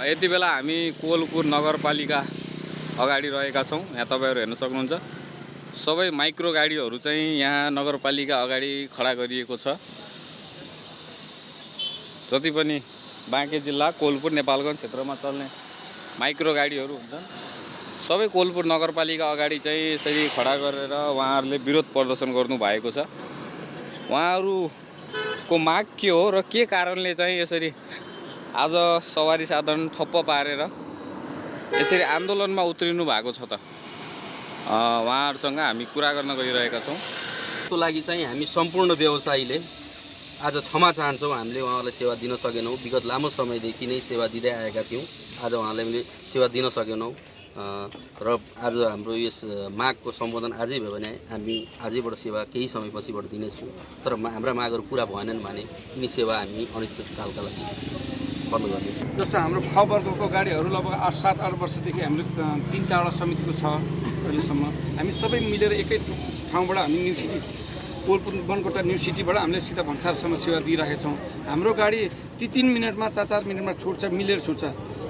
यति बेला हामी कोलपुर नगरपालिका अगाडि रहेका छौँ। यहाँ तपाईहरु हेर्न सक्नुहुन्छ सबै माइक्रो गाडीहरू चाहिँ यहाँ नगरपालिका अगाडि खडा गरिएको छ। जति पनि बाँके जिल्ला कोलपुर नेपालगञ्ज क्षेत्रमा चल्ने माइक्रो गाडीहरू हुन्छन् सबै कोलपुर नगरपालिका अगाडि चाहिँ यसरी खडा गरेर उहाँहरूले विरोध प्रदर्शन गर्नु भएको छ। उहाँहरूको माग के हो र के कारणले चाहिँ यसरी आज सवारी साधन ठप्प पारेर यसरी आन्दोलनमा उत्रिनु भएको छ त उहाँहरुसँग हामी कुरा गर्न गइरहेका छौँ। त्यसको लागि चाहिँ हामी सम्पूर्ण व्यवसायीले आज क्षमा चाहन्छौँ। हामीले उहाँलाई सेवा दिन सकेनौँ। विगत लामो समयदेखि नै सेवा दिँदै आएका थियौँ। आज उहाँलाई हामीले सेवा दिन सकेनौँ र आज हाम्रो यस मागको सम्बोधन आजै भयो भने हामी आजैबाट सेवा केही समयपछिबाट दिनेछौँ। तर हाम्रा मागहरू पुरा भएनन् भने यिनी सेवा हामी अनिश्चितकालका लागि बन्द गर्ने। जस्तो हाम्रो ख वर्गको गाडीहरू लगभग 7-8 वर्षदेखि हामीले 3-4 समितिको छ अहिलेसम्म। हामी सबै मिलेर एकै ठाउँबाट हामी न्यू सिटी कोलपुर बनकोटा न्यू सिटीबाट हामीले सिधा भन्सारसम्म सेवा दिइरहेका छौँ। हाम्रो गाडी 3 मिनटमा 4 मिनटमा छुट्छ, मिलेर छुट्छ।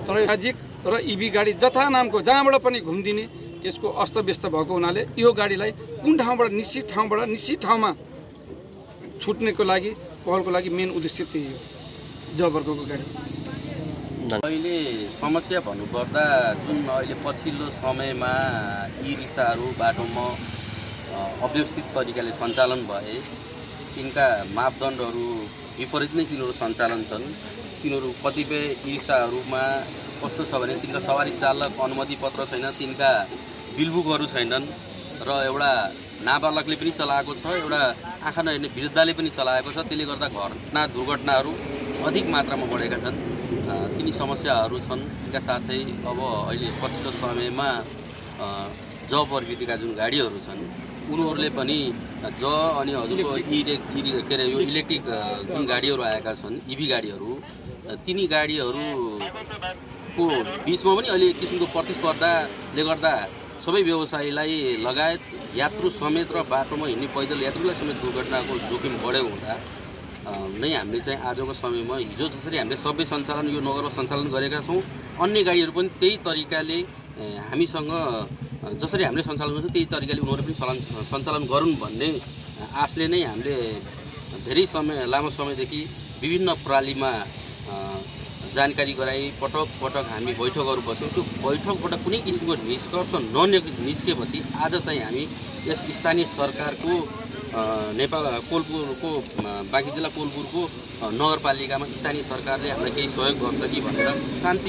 तर नजिक र इभी गाडी जथा नामको जहाँबाट पनि घुम्दिने यसको अस्तव्यस्त भएको हुनाले यो गाडीलाई कुन ठाउँबाट निश्चित ठाउँमा छुट्नेको लागि पहलको लागि मेन उद्देश्य त्यही हो। जलवर्गको गाडी अहिले समस्या भन्नुपर्दा जुन अहिले पछिल्लो समयमा ई रिक्साहरू बाटोमा अव्यवस्थित तरिकाले सञ्चालन भए तिनका मापदण्डहरू विपरीत नै तिनीहरू सञ्चालन छन्। तिनीहरू कतिपय ई रिक्साहरूमा कस्तो छ भने तिनका सवारी चालक अनुमति पत्र छैन, तिनका बिलबुकहरू छैनन् र एउटा नाबालकले पनि चलाएको छ, एउटा आँखा नहेर्ने वृद्धले पनि चलाएको छ। त्यसले गर्दा घटना दुर्घटनाहरू अधिक मात्रामा बढेका छन्। तिनी समस्याहरू छन्। त्यसका साथै अब अहिले पछिल्लो समयमा ज प्रवृत्तिका जुन गाडीहरू छन् उनीहरूले पनि ज अनि हजुरको के अरे यो इलेक्ट्रिक जुन गाडीहरू आएका छन् इभी गाडीहरू तिनी गाडीहरूको बिचमा पनि अहिले एक किसिमको प्रतिस्पर्धाले गर्दा सबै व्यवसायीलाई लगायत यात्रु समेत र बाटोमा हिँड्ने पैदल यात्रुलाई समेत दुर्घटनाको जोखिम बढेको हुँदा नै हामीले चाहिँ आजको समयमा हिजो जसरी हामीले सबै सञ्चालन यो नगरमा सञ्चालन गरेका छौँ अन्य गाडीहरू पनि त्यही तरिकाले हामीसँग जसरी हामीले सञ्चालन गर्छौँ त्यही तरिकाले उनीहरू पनि सञ्चालन गरून् भन्ने आशले नै हामीले धेरै लामो समयदेखि विभिन्न प्रणालीमा जानकारी गराई पटक हामी बैठकहरू बस्यौँ। त्यो बैठकबाट कुनै किसिमको निष्कर्ष निस्केपछि आज चाहिँ हामी यस स्थानीय सरकारको नेपाल कोलपुरको बाँके जिल्ला कोलपुरको नगरपालिकामा स्थानीय सरकारले हामीलाई केही सहयोग गर्छ कि भनेर शान्ति